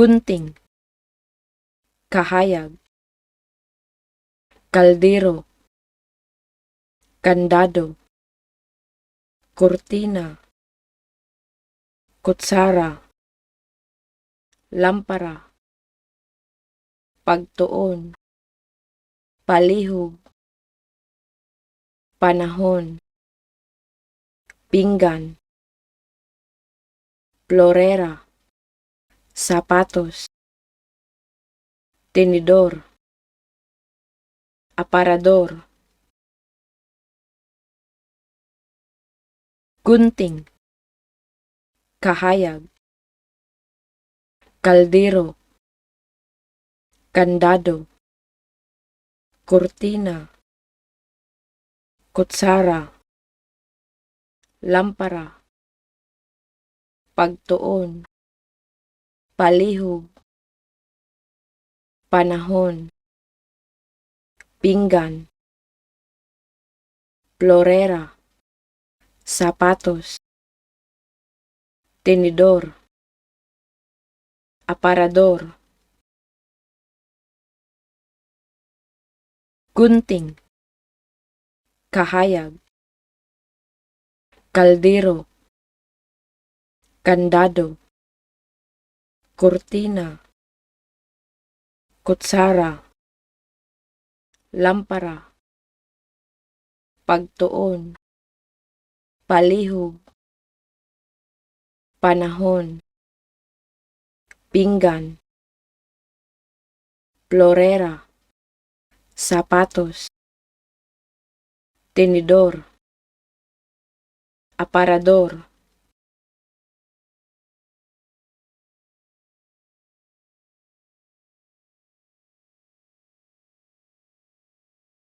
Gunting. Kahayag. Kaldero. Kandado. Kurtina. Kutsara. Lampara. Pagtuon. Palihog. Panahon. Pinggan. Florera. Sapatos. Tinidor. Aparador. Gunting. Kahayag. Kaldero. Kandado. Kurtina. Kutsara. Lampara. Pagtuon. Palihog. Panahon. Pinggan. Florera. Sapatos. Tinidor. Aparador. Gunting. Kahayag. Kaldero. Kandado. Kurtina. Kutsara. Lampara. Pagtuon. Palihog. Panahon. Pinggan. Florera. Sapatos. Tinidor. Aparador.